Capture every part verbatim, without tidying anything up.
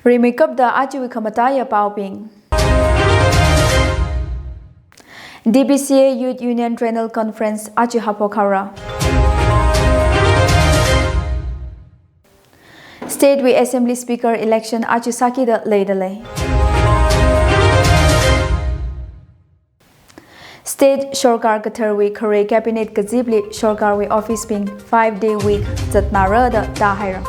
Rimeikapta ajawui khamataiya paobing. D B C A Youth Union Triennial Conference aja haophok haora. State wui Assembly Speaker election aja sākida leida lei. State sorkar katharwui khare cabinet kazipli sorkarwui office bing five day week zatnara da tāhaira.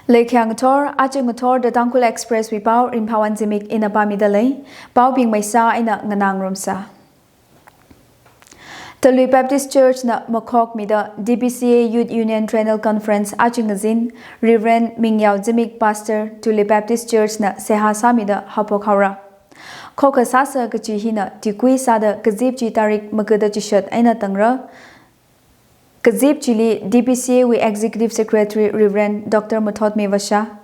Leikhayang ngathor, aja ngathor The Tangkhul Express wui pao Rinphawon Zimik ina pāmida lei. Paobing maisa eina nganā ngarumsa. Talui Baptist Church na makhokmida D B C A Youth Union Triennial Conference aja ngazin Reverend Mingyao Zimik, Pastor, Talui Baptist Church na seihā sāmida haophok haora. Khokha sāsa kachi hina tikui sāda kazip chi tarik magada chishat eina tangra. Kazip chili D B C A wui Executive Secretary Reverend Doctor Mathotmei Vasha,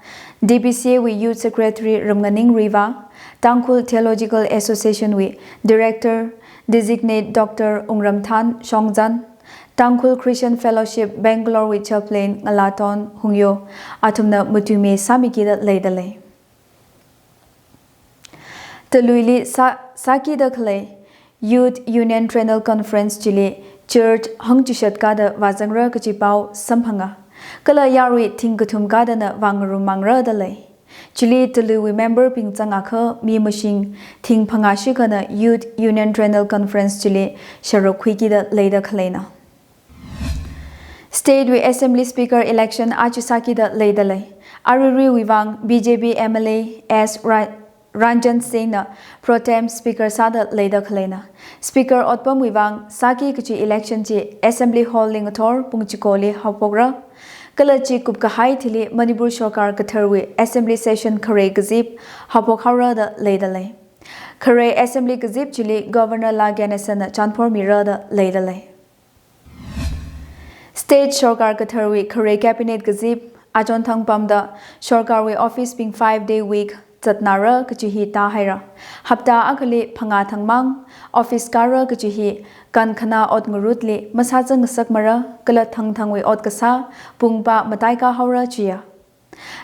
D B C A wui Youth Secretary Ramnganing Riva, Tangkhul Theological Association wui Director Designate Doctor Ungramthan Shongzan, Tangkhul Christian Fellowship Bangalore wui Chaplain Ngalaton Hungyo, athumna matuimi sāmikida leida lei. Taluili sā, sākida khalei Youth Union Triennial Conference chili church hangchishat kada vāzangra kachi pao samphanga. Kala yarui thing kathum kadana vāngarum mangra da lei. Chili Taluiwui member bing zangakha mi mashing thing phangā shikhana Youth Union Triennial Conference chili sharuk khuikida leida khaleina. State wui Assembly Speaker election aja sākida leida lei. Aruiruiwui vang B J P M L A S Ra-, Ranjan Singh na pro tem Speaker sāda leida khaleina. Speaker otpamwui vang sāki kachi election chi Assembly Hall li ngathor pung chikoli haophokra. Kala chi kupkahai thili Manipur sorkar katharwui Assembly session khare kazip haophok haora da leida lei. Khare Assembly kazip chili Governor La Ganesan na chanphor mira da leida lei. State sorkar katharwui khare cabinet kazip achonthang pamda sorkarwui office bing five day week zatnara kachi hi tāhaira. Hapta akhali phangā thangmang office kara kachi hi kankhana ot ngarutli masāzang ngasakmara, kala thangthangwui ot kasā pung pa mataikā haora chiya.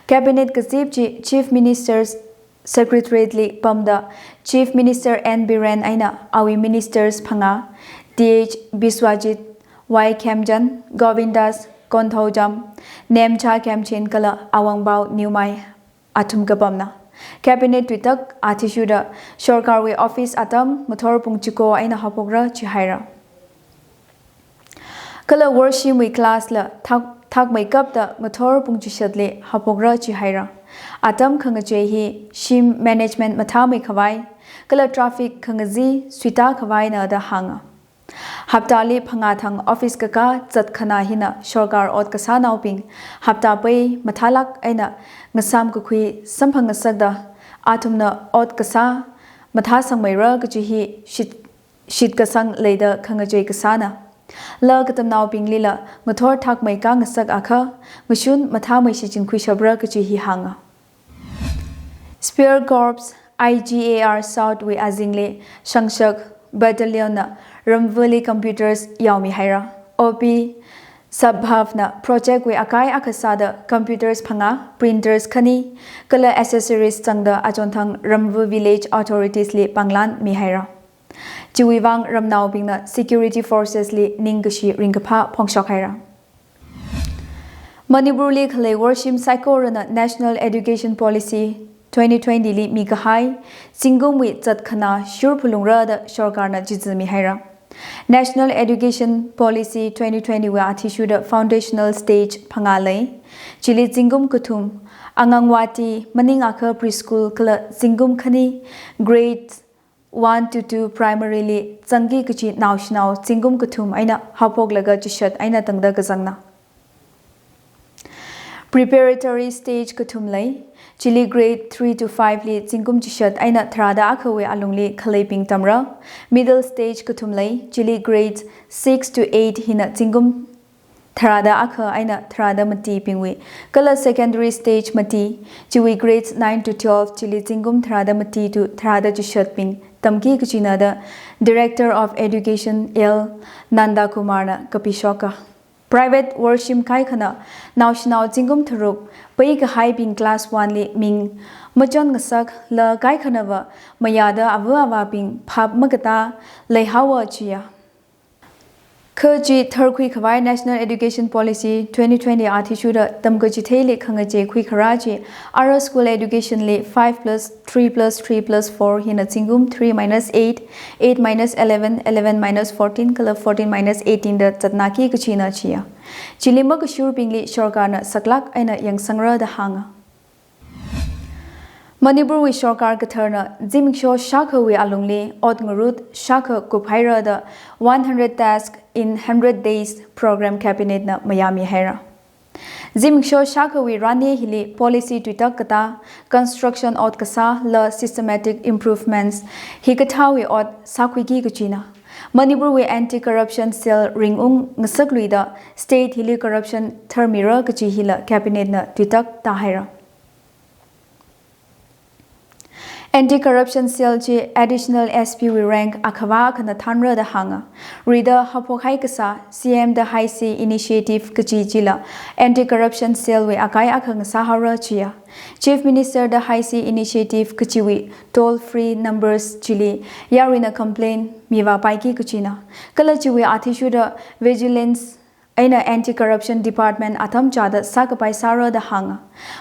Cabinet kazip chi Chief Minister's Secretariat li pamda Chief Minister N Biren eina awui ministers phangā, Th Biswajit, Y Khemchand, Govindas Konthoujam, Nemcha Khemchin kala Awangbao Newmai athum kapamna. Cabinet tuitak athishurda sorkarwui office atam ngathor pung chiko eina haophokra chihaira. Kala worshimwui class la thak, thakmeikapta ngathor pung chishatli haophokra chihaira. Atam khangachei hi shim management mathāmei khavai, kala traffic khangazin suita khavaina da hānga. Haptali phangā thang office kakā zatkhana hina sorkar ot kasānaobing hapta pei mathālāk eina ngasām kakhui samphang ngasakda athumna ot kasā mathāsangmeira kachi hi shit shitkasang leida khangachei kasāna. La katamnaobinglila ngathor thakmeikā ngasakakha ngashun mathāmei shichinkhui shapra kachi hi hānga. Spear Corps I G A R South wui azingli shangshak battalion na ramvali computers yaomihaira. O P Sabhav na project wui akai akha sāda computers phangā, printers khani, kala accessories zangda achonthang ramva village authorities li panglan mihaira. Chiwui vang ramnaobingna security forces li ningkashi ringkaphā phongshok haira. Manipurli khalei worshim saikorana National Education Policy twenty twenty li mikahai zingkumwui zatkhana shurphalungra da sorkarna chizi mihaira. National Education Policy twenty twenty wui athishurda foundational stage phangā lei. Chili zingkum kathum, Anganwadi, maningakha preschool kala zingkum khani, grade one to two primary li zangki kachi naoshinao zingkum kathum eina haophoklaga chishat eina tangda kazangna. Preparatory stage kathum lei, chili grade three to five li zingkum chishat eina tharāda akhawui alungli khaleibing tamra. Middle stage kathum lei, chili grade six to eight hina zingkum tharāda akha eina tharāda matibingwui, kala secondary stage mati, chiwui grades nine to twelve chili zingkum tharāda mati to tharāda chishatbing tamki kachina da Director of Education L Nanda Kumar na kapishoka. Private worshim kaikhana naoshinao zingkum tharuk pai kahaibing class one li ming machon ngasak la kaikhanava mayāda ava avābing phap makatā leihaowa chiya. Kha chi tharkhui khavai National Education Policy twenty twenty athishurda tamkachitheili khangachei khuikharā chi ara school education li five plus three plus three plus four hina zingkum three minus eight, eight minus eleven, eleven minus fourteen kala fourteen minus eighteen da zatnaki kachina chiya. Chili makashurbingli sorkarna saklāk eina yangsangra da hānga. Manipurwui sorkar katharna zimiksho shākhawui alungli ot ngarut shākha kuphaira da one hundred task in hundred days program cabinet na mayāmihaira. Zimiksho shākhawui ranye hili policy tuitak katā, construction ot kasā la systematic improvements hikathāwui ot sākhuiki kachina. Manipurwui anti-corruption cell ringung ngasakluida state hili corruption tharmira kachi hila cabinet na tuitak tāhaira. Anti-corruption cell chi additional S P wui rank akhavā akhana thanra da hānga. Rida haophok haikasā C M da haisi initiative kachi chila anti-corruption cell wui akai akha ngasāhaora chiya. Chief Minister da haisi initiative kachiwui toll free numbers chili yaruina complaint mivāpaiki kachina. Kala chiwui athishurda vigilance eina anti-corruption department atam chāda sākapai sāra da hānga.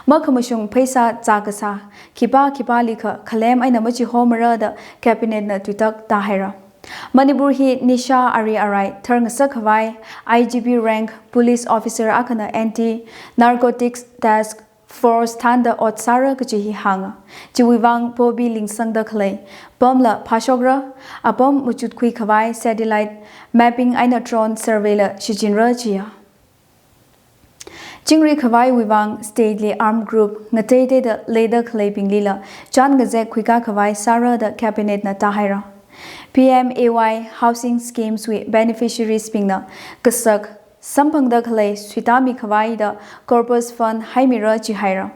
Makhamashung pheisā zākasā khipā khipālikha khalem eina machihomara da cabinet na tuitak tāhaira. Manipur hi nisha ari arai tharngasak khavai I G P rank police officer akhana anti narcotics task force thānda ot sāra kachi hi hānga. Chiwui vang pobi lingsangda khalei pamla phāshokra, apam machutkhui khavai satellite mapping eina drone survey la shichinra chiya. Chingri khavaiwui vang state li armed group ngateiteida leida khaleibinglila chān ngazek khuikā khavai sāra da cabinet na tāhaira. P M A Y housing schemes wui beneficiaries bingna kasak samphangda khalei suitami khavai da corpus fund haimira chihaira.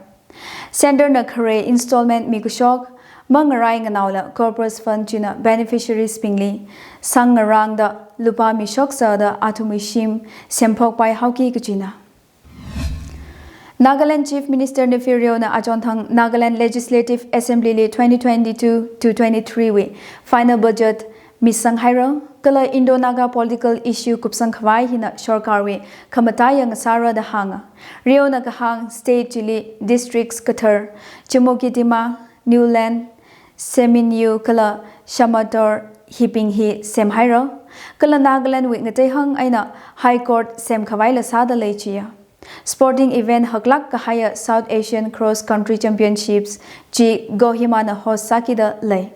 Center na khare installment mikashok mangarai nganaola corpus fund china beneficiaries bingli sang ngarāngda lupā mishoksa da athumwui shim semphokpai haoki kachina. Nagaland Chief Minister Neiphiu Rio na achonthang Nagaland Legislative Assembly li twenty twenty-two to twenty-three wui final budget misang haira, kala Indo-Naga political issue kupsang khavai hina sorkarwui khamataiya ngasāra da hānga. Rio na kahāng state chili districts kathar, Chümoukedima, Niuland, Seminyu kala Shamator hibing hi semhaira, kala Nagaland wui ngateihang eina High Court semkhavaila sāda lei chiya. Sporting event haklāk kahaiya South Asian Cross Country Championships chi Kohima na host sākida lei.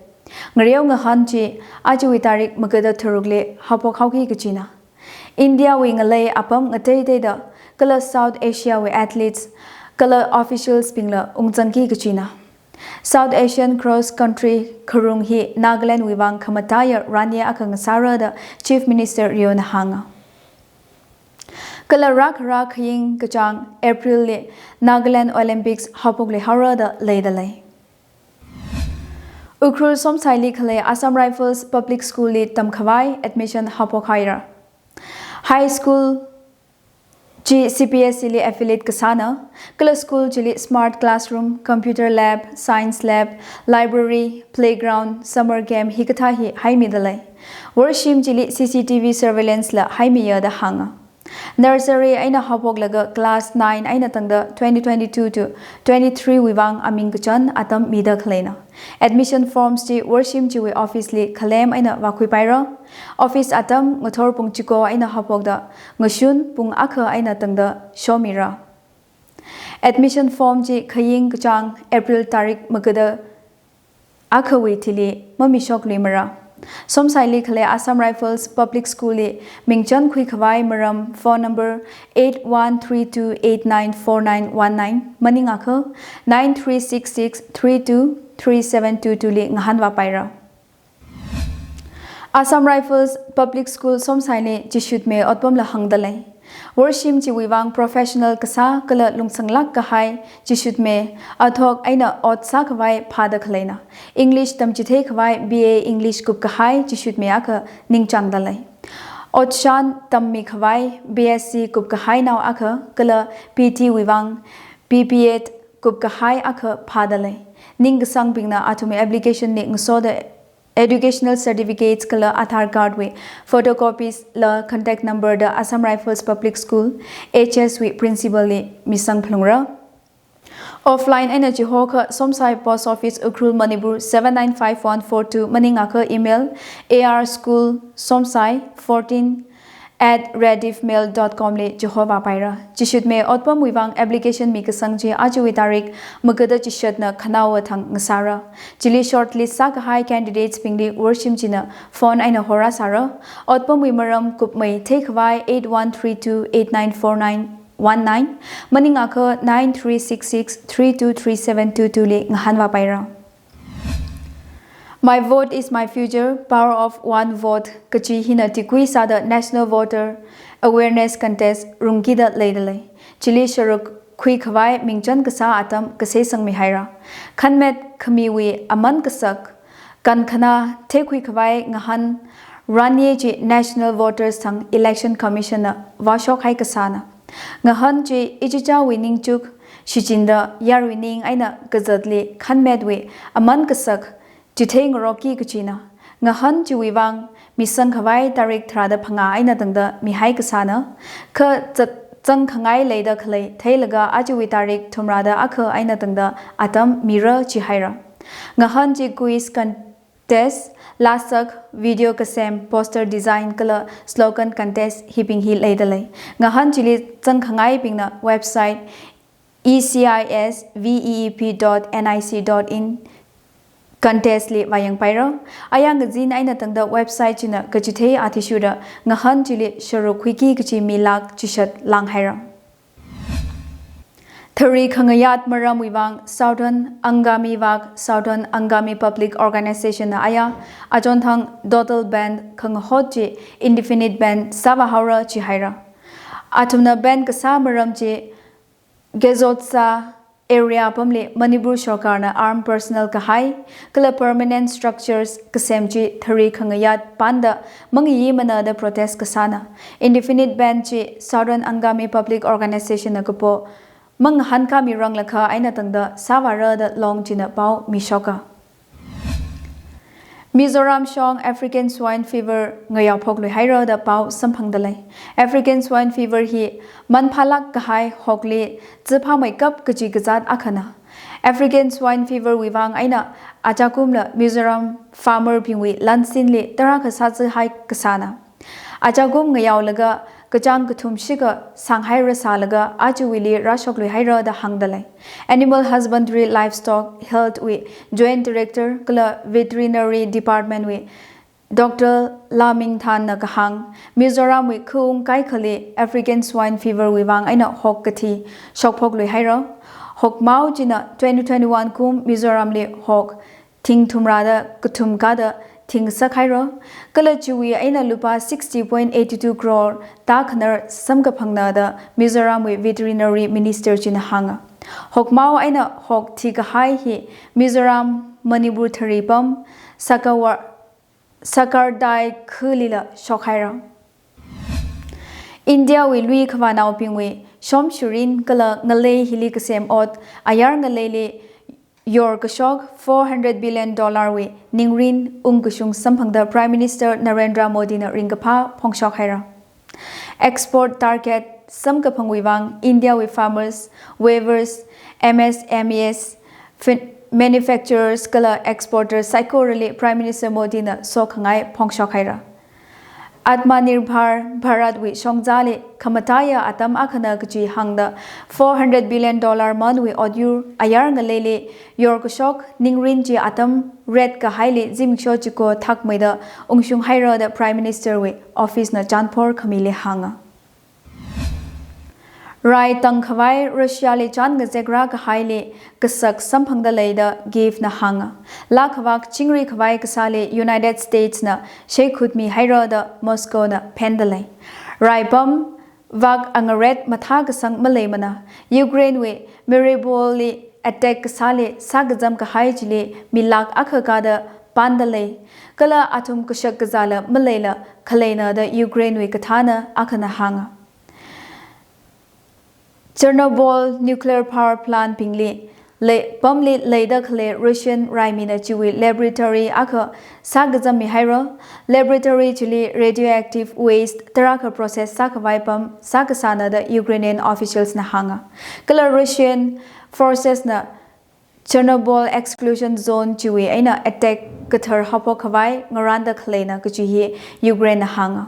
Ngareo ngahān chi ajawui tarik magada tharukli haophok haoki kachina. India wui ngalei apam ngateiteida kala South Asia wui athletes kala officials bingla ungzangki kachina. South Asian Cross Country kharung hi Nagaland wui vang khamataiya ranye akha ngasāra da Chief Minister Rio na hānga. Kala rākhara khaying kachāng April li Nagaland Olympics haophok leihaora da leida lei. Ukhrul Somsaili khalei Assam Rifles Public School li tamkhavai admission haophok haira. High school chi C B S E li affiliate kasāna, kala school chili smart classroom, computer lab, science lab, library, playground, summer camp hikathā hi haimida lei. Worshim chili C C T V surveillance la haimiya da hānga. Nursery eina haophoklaga class nine eina tangda twenty twenty-two to twenty-three wui vang aming kachon atam mida khaleina. Admission forms chi worshim chiwui office li khalem eina vākhuipaira. Office atam ngathor pung chiko eina haophokda ngashun pung akha eina tangda shomira. Admission form chi khaying kachāng April tarik magada akhawui thili mamishoklui mara. Somsaili khalei Assam Rifles Public School li mingchon khuikhavai maram phone number eight one three two eight nine four nine one nine maningakha nine three six six three two three seven two two li ngahānvāpaira. Assam Rifles Public School Somsaili chishutme otpamla hāngda lei. Worshim chiwui vang professional kasā kala lungsanglāk kahai chishutme, athok eina ot sākhavai phāda khaleina. English tamchithei khavai B A English kupkahai chishutme akha ningchāngda lei. Otshan tammi khavai B S C kupkahainao akha kala P T wui vang B P Ed kupkahai akha phāda lei. Ningkasangbingna athumwui application li ngasoda educational certificates kala Aadhaar card wui photocopies la contact number da Assam Rifles Public School, H S wui principal li misangphalungra. Offline eina chihokha Somsai Post Office, Ukhrul, Manipur seven nine five one four two, maningakha email A R school somsai fourteen at rediffmail dot com li chihova paira. Chishutme otpamwui vang application mikasang chi ajawui tarik magada chishatna khanaowa thang ngasāra. Chili shortlist sākahai candidates bingli worshim china phone eina horasāra. Otpamwui maram kupmei theikhavai eight one three two eight nine four nine one nine, maningakha nine three six six three two three seven two two li ngahānva paira. My Vote is My Future, Power of One Vote kachi hina tikui sāda National Voter Awareness Contest rungkida leida lei. Chili sharuk khuikhavai mingchan kasā atam kasei sangmihaira. Khanmet khamiwui aman kasak, kankhana theikhuikhavai ngahān ranye chi National Voters thang Election Commission na vāshokhai kasāna. Ngahān chi ichichāwui ningchuk shichinda yarui ning eina kazatli khanmetwui aman kasak chitheingarokki kachina. Ngahān chiwui vang misangkhavai tarik tharāda phangā eina tangda mihai kasāna. Kha zat zangkhangai leida khalei theilaga ajawui tarik thumrāda akha eina tangda atam mira chihaira. Ngahān chi quiz contest, laasak, video kasem, poster design kala slogan contest hibing hi leida lei. Ngahān chili zangkhangaibingna website E C I S V E E P dot N I C dot in contest li vāyangpaira. Aya ngazin eina tangda website china kachithei athishurda ngahān chili sharuk khuiki kachi mi lakh chishat langhaira. Thari khangayat maramwui vang Southern Angami Vak, Southern Angami Public Organization na aya achonthang total ban khangahot chi indefinite ban sāvāhaora chihaira. Athumna ban kasā maram chi Gezotsa area apamli Manipur sorkarna armed personnel kahai kala permanent structures kasem chi thari khangayat panda mangayi manada protest kasāna. Indefinite ban chi Southern Angami Public Organization na kapo mangahānkāmiranglakha eina tangda sāvāra da long china pao mishoka. Mizoram shong African Swine Fever ngayaophokluihaira da pao samphangda lei. African Swine Fever hi manphālāk kahai hokli ziphāmeikap kachi kazat akhana. African Swine Fever wui vang eina achakumla Mizoram farmer bingwui lansinli tarākha sāzihai kasāna. Achakum ngayaolaga kachāng kathum shikha sānghaira sālaga ajawuili rāshokluihaira da hāngda lei. Animal Husbandry Livestock Health wui Joint Director kala Veterinary Department wui Doctor Lamingthan na kahāng, Mizoram wui khaung kaikhali African Swine Fever wui vang eina hok kathi shokphokluihaira. Hokmao china twenty twenty-one kum Mizoramli hok thing thumrāda kathum kāda thing sakhaira, kala chiwui eina lupā sixty point eighty two crore tākhanar samkaphangna da Mizoram wui Veterinary Minister china hānga. Hokmao eina hok thikahai hi Mizoram, Manipur thari pam, Sakawar, Sakardai khulila shokhaira. India wui lui khavānaobingwui shomshurin kala ngalei hili kasem ot, ayar ngaleili yor kashok four hundred billion dollar wui ningrin ungkashung samphangda Prime Minister Narendra Modi na ringkaphā phongshokhaira. Export target samkaphangwui vang India wui farmers, weavers, M S M Es, fin-, manufacturers kala exporters saikorali Prime Minister Modi na sokhangai phongshokhaira. Atmanirbhar Bharat wui shongzali khamataiya atam akhana kachi hāngda four hundred billion dollar manwui otyur ayar ngaleili yor kashok ningrin chi atam ret kahaili zimiksho chiko thakmeida ungshunghaira da Prime Minister wui office na chanphor khamili hānga. Rai tangkhavai Russia li chān ngazek rākahaili kasak samphangda lei da Kyiv na hānga. Laa khavak chingri khavai kasāli United States na sheikhut mihaira da Moscow na phenda lei. Rai pam vak angaret mathā kasang maleimana. Ukraine wui Mariupol li attack kasāli sākazam kahai chili mi lakh akha kāda panda lei. Kala athum kashak kazāla maleila khaleina da Ukraine wui kathāna akhana hānga. Chernobyl nuclear power plant bingli lei, pamli leida khalei Russian raimina chiwui laboratory akha sākazammi haira. Laboratory chili radioactive waste tarākha process sākhavai pam sākasāna da Ukrainian officials na hānga. Kala Russian forces na Chernobyl exclusion zone chiwui eina attack kathar haophok khavai ngaranda khaleina kachi hi Ukraine na hānga.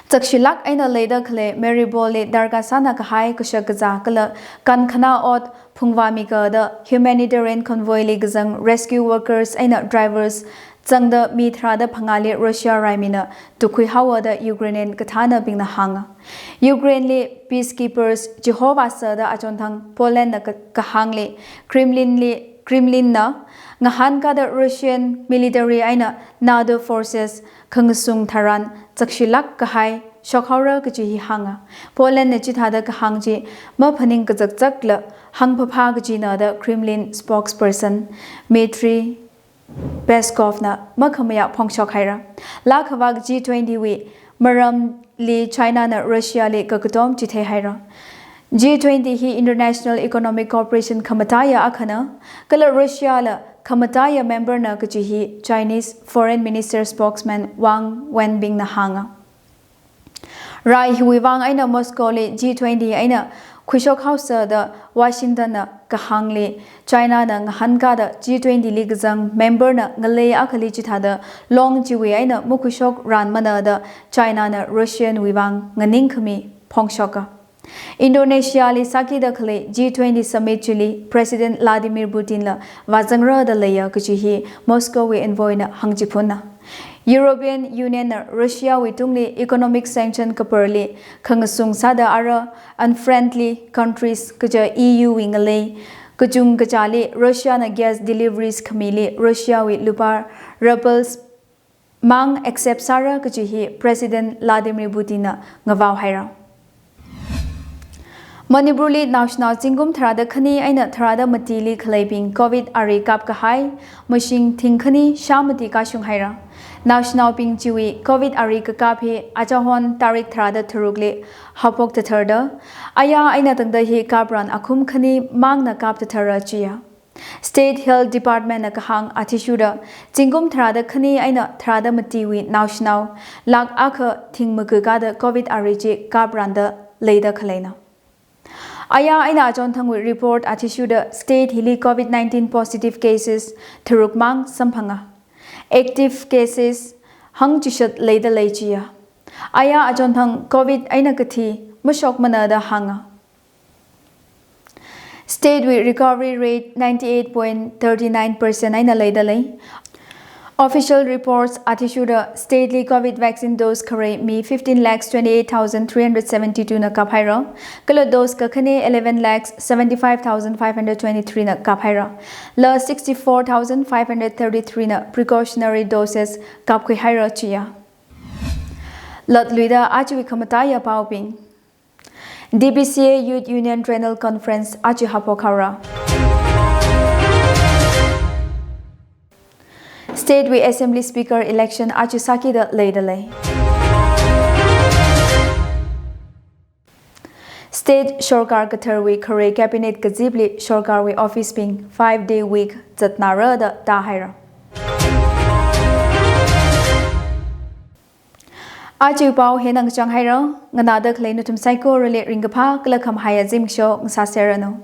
Chakshilak eina leida khalei Mariupol li darkar sāna kahai kashak kazā kala kankhanā ot phungvāmi kada humanitarian convoy li kazang rescue workers eina drivers zangda mi tharāda phangāli Russia raimina tukhui haowa da Ukrainian kathānabingna hānga. Ukraine li peacekeepers chihovāsa da achonthang Poland na ka-, kahāngli Kremlin li, Kremlin na ngahānkada Russian military eina NATO forces khangasung tharan chakshilak kahai shokhaora kachi hi hānga. Poland na chithāda kahāng chi maphaning kazakzakla hāngphaphā kachina da Kremlin spokesperson Dmitry Peskov na makhamayā phongshok haira. Laa khavak G twenty wui maramli China na Russia li kakatom chithei haira. G twenty hi international economic cooperation khamataiya akhana, kala Russia la khamataiya member na kachi hi Chinese Foreign Minister spokesman Wang Wenbin na hānga. Rai hiwui vang eina Moscow li G twenty eina khuishok haosa da Washington na kahāngli China na ngahānkada G twenty li kazang member na ngalei akhali chithāda long chiwui eina makhuishok ranmana da China na Russian wui vang nganingkhami phongshoka. Indonesia li sākida khalei G twenty summit chili President Vladimir Putin la vāzangra da leiya kachi hi Moscow wui envoy na hāngchiphunna. European Union na Russia wui tungli economic sanction kaparli khangasung sāda ara unfriendly countries kaja E U wui ngalei kachungkha chili Russia na gas deliveries khamili Russia wui lupā rubles mang accept sāra kachi hi President Vladimir Putin na ngavao haira. Manipur li naoshinao zingkum tharāda khani eina tharāda matili khaleibing Covid ari kapkahai mashing thingkhani shāmati kashung haira. Naoshinaobing chiwui Covid ari kakap hi achahon tarik tharāda tharuk li haophok thatharda, aya eina tangda hi kapran akhum khani mangna kap thathara chiya. State Health Department na kahāng athishurda, zingkum tharāda khani eina tharāda matiwui naoshinao lakh akha thing maga kada Covid ari chi kapranda leida khaleina. Aya eina achonthangwui report athishurda state hili Covid nineteen positive cases tharuk mang samphanga. Active cases hangchishat leida lei chiya. Aya achonthang Covid eina kathi mashokmana da hānga. State wui recovery rate ninety-eight point thirty-nine percent eina leida lei. Official reports athishurda state li Covid vaccine dose kharei mi fifteen lakhs twenty-eight thousand three hundred seventy-two na kap haira. Kala dose kakhane eleven lakhs seventy-five thousand five hundred twenty-three na kap haira. La sixty-four thousand five hundred thirty-three na precautionary doses kapkhui haira chiya. Latluida ajawui khamataiya paobing. D B C A Youth Union General Conference aja haophok haora. State wui Assembly Speaker election aja sākida leida lei. State sorkar katharwui kharei cabinet kazipli sorkarwui office bing five day week zatnara da tāhaira. Ajawui pao hina ngachang haira, nganāda khalei nathum saikorali ringkaphā kala khamahaiya zimiksho ngasāserranu.